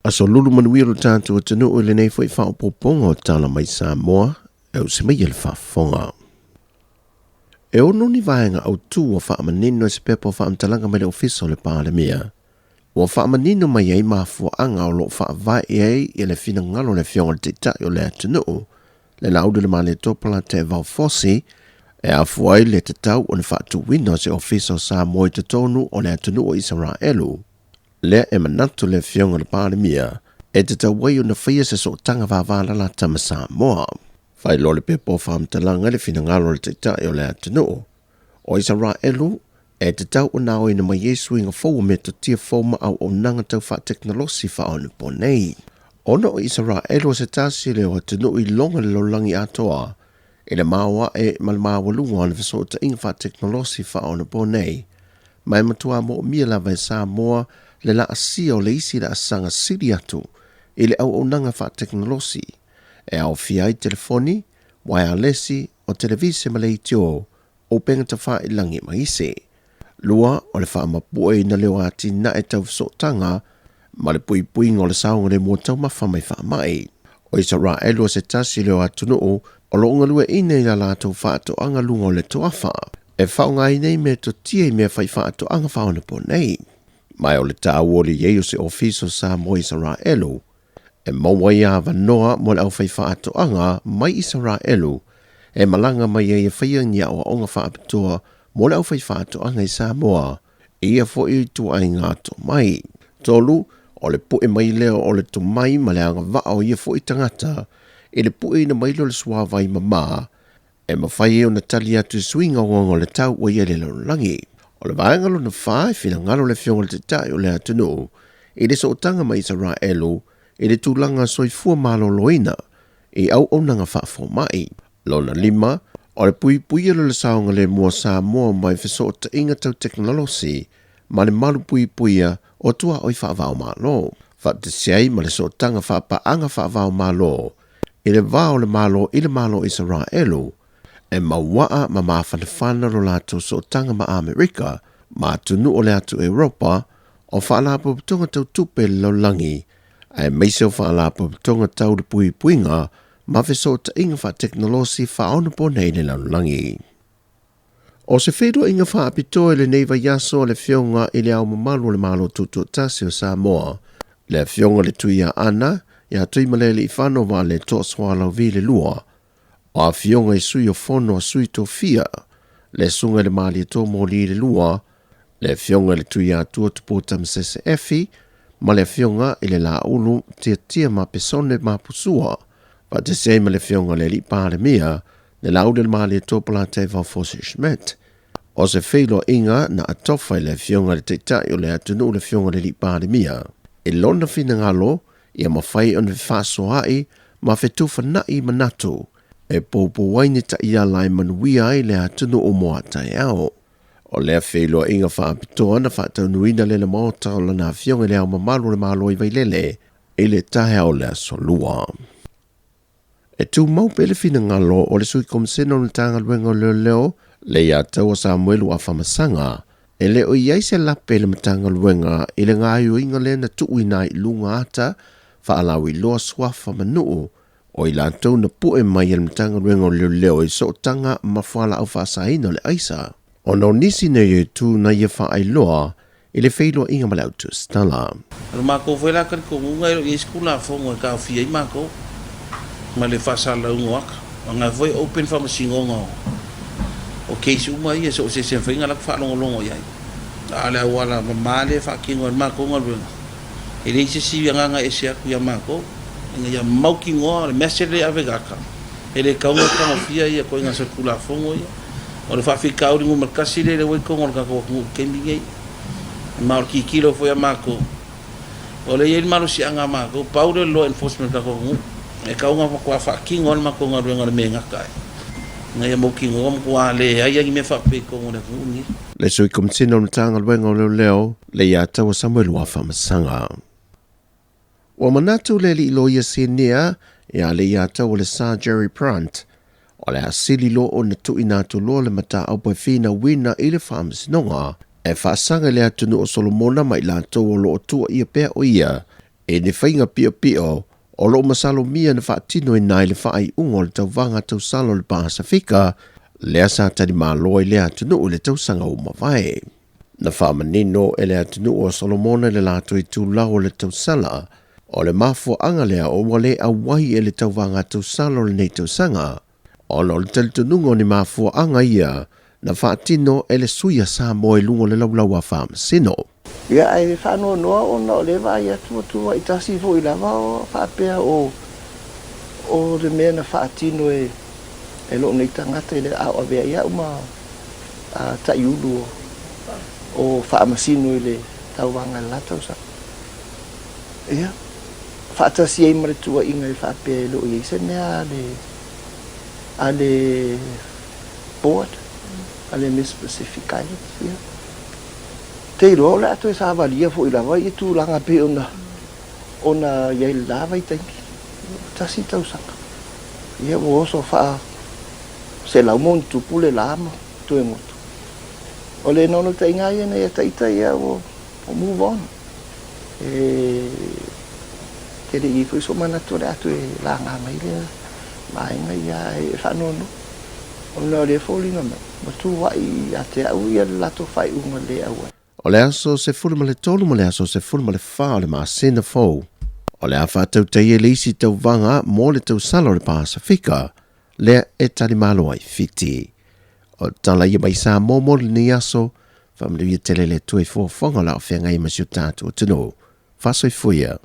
Aso lulu manuia lo tatou atunuu i lenei foi faaopoopoga o Tala mai Samoa e usi mai le faafofoga. E ono ni vaega autū ua faamanino e se pepa o faamatalaga mai le Ofisa o le Palemia. Ua faamanino mai ai mafuaaga o loo faavae ai i le finagalo o le Afioga i le Taitai o le atunuu, le Laaulialemalietoa Polataivao Fosi, e afua ai le tatau ona faatuina o se Ofisa o Samoa i totonu o le atunuu o Isaraelu. Lea e manatu le Afioga i le Palemia e tatau ai ona faia se sootaga vavalalata ma Samoa. Faailoa le pepa o faamatalaga i le finagalo o le Taitai o le atunuu o Isaraelu e tatau ona aoina mai ai suiga fou o metotia fou ma auaunaga tau faatekonolosi faaonaponei. Ona o Isaraelu o se tasi lea o atunuu i loga le lalolagi atoa i le maoae ma le maualuga o le fesootaiga faatekonolosi faaonaponei, ma e matua moomia lava e Samoa le laasia o le isi laasaga sili atu i le auaunaga faatekonolosi e aofia ai telefoni, uaealesi, o televise ma leitio, upega tafailagi ma isi. Lua, o le faamapueina lea o atinae tau fesootaga ma le puipuiga o le saogalemu o taumafa mai faamai. O Isaraelu o se tasi lea o atunuu o loo galueaiina i la latou faatoaga luga o le toafa e faaaogaina ai metotia i mea fai faatoaga faaonaponei. Ma o le taua o le i ai o se Ofisa o Samoa Isaraelu e maua ai avanoa mo le aufaifaatoaga mai Isaraelu e malaga mai ai e faia ni aoaoga faapitoa mo le aufaifaatoaga i Samoa i ia foi ituaiga tomai. Tolu, o le pue mai lea o le tomai ma le agavaa o ia foi tagata i le pueina mai lea o le suavai mama e mafai ai ona tali atu i suiga ogaoga o le tau ua i ai le lalolagi. O le vaega lona fa, e finagalo le Afioga i le Taitai o le atunuu i le sootaga ma Isaraelu i le tulaga soifua maloloina i auaunaga faafomai. Lona lima, o le puipuia lea o le saogalemu o Samoa mai fesootaiga tau tekonolosi ma le malu puipuia o tuaoi faava-o-Malo. Faatasi ai ma le sootaga faapaaga faava-o-Malo i le va o le Malo i le Malo o Isaraelu, e mauaa ma mafanafana lo latou sootaga ma Amerika ma atunuu o le atu Europa o faalapotopotoga tau tupe i le lalolagi, aemaise o faalapotopotoga tau le puipuiga ma fesootaiga faatekonolosi faaonaponei i le lalolagi. O se feiloaiga faapitoa i lenei vaiaso a le Afioga i le Ao Mamalu o le Malo Tutoatasi o Samoa, le Afioga i le Tuiaana ia Tuimalealiifano Vaaletoa Sualauvi le Lua, o Afioga i Sui o Fono a Sui Tofia, le Susuga i le Malietoa Moli le Lua, le Afioga i le Tuiatua Tupua Tamasese Efi, ma le Afioga i le Laulu Tiatia Mapesone Mapusua, faatasi ai ma le Afioga i le Alii Palemia, le Laaulialemalietoa Polataivao Fosi Schmidt. O se feiloaiga na atofa i le Afioga i le Taitai o le atunuu le Afioga i le Alii Palemia i lona finagalo ia mafai ona fefaasoaai ma fetufanai manatu e poupou ai ni taiala e manuia ai le atunuu mo a taeao. O lea feiloaiga faapitoa na faataunuina lea le Maota o lana Afioga i le Ao Mamalu o le Malo i Vailele i le taeao o le Aso Lua. E tumau pea le finagalo o le Sui Komisena o le Matagaluega o Leoleo, Leiataua Samuelu Afamasaga, e le o i ai se lape i le Matagaluega i le gaoioiga lea na tuuina ai i luga ata faalauiloa suafa ma nuu o i latou na pue mai e le Matagaluega o Leoleo i sootaga ma fualaau faasaina o le aisa, ona o nisi nei o itu na ia faailoa i le feiloaiga ma le autusitala. O le matou foi la talitonuga e le o i ai se Tulafono e taofia ai matou ma le faasalalauina o ata. Aua foi e open faamasinoga o case uma ia so o se isi e mafai ona latou faalogologo i ai. A o le auala mama lea e faatino ai le matou galuega, e leai se isi agaga e ese atu ia matou ina ia mautinoa o le message lea e ave i ata, e le tatau ona tagofia ia ituaiga solitulafono ia. O le faafitauli numera tasi lea ua i totonu o le tatou atunuu i le taimi lenei. Ma o le tilotilo foi a matou, o lea e i ai le malosiaga a matou, pau lea o le law enforcement o le tatou atunuu, e tatau ona matua faatino lava le matou galuega i le mea e gata ai, ina ia mautinoa matua leai lava ni mea faapea i totonu o le atunuu lenei. Le Sui Komisina o le Matagaluega o Leoleo, Leiataua Samuelu Afamasaga. Ua manatu le alii loia sinia ia Leiataua le Sir Jerry Prant, o le a sili loa ona tuuina atu loa le mataupu e finauina i le faamasinoga e faasaga i le atunuu o Solomona ma i latou o lo o tuuaia pea o ia. I ni faiga piopio o lo o masalomia na faatinoina ai le faaiuga o le tauvaga tausala o le Pasefika lea sa talimalo ai lea atunuu i le tausaga ua mavae. Na faamanino e le atunuu o Solomona i le latou itulau o le tausala, o le mafuaaga lea ua le auai i le tauvaga tausala o lenei tausaga, ona o le talitonuga o ni mafuaaga ia na faatino e le sui a Samoa i luga o le laulau a Faamasino. Ia, ae faanoanoa ona o lea e vaai atu ua tuuai tasi foi lava o faapea o o le mea na faatino e e lou nei tagata i le a o avea ai au ma taiulu o Faamasino i le tauvaga i le la tausaga. Ia, faatasi ai ma le tuuaiga e faapea e le o i ai se mea a le a le board a le Miss Pacific Islands. Ia, te iloa o le a toe savalia foi lava ia tulaga pei ona ona i ai i le la vaitaimi. Tasi tausaga. Ia ua oso faa 100+ le la ma toe goto. O le naunautaiga lava ia ina ia taita ia ua move on. E te le i i ai foi sou manatu o le a toe laga mai lea vaega ia ae faanoanoa ona o lea e foliga mai ua tuuai ia te au ia le latou faaiuga le auai. O le aso 13 ma le aso 14 o le masina fou, o le a faatautaia le isi tauvaga mo le tausala o le Pasefika, lea e talimalo ai Fiti. O tala ia mai Samoa mo lenei aso, faamanuia tele le Atua i foafoaga o le a o feagai ma si o tatou atunuu. Faasoifua ia.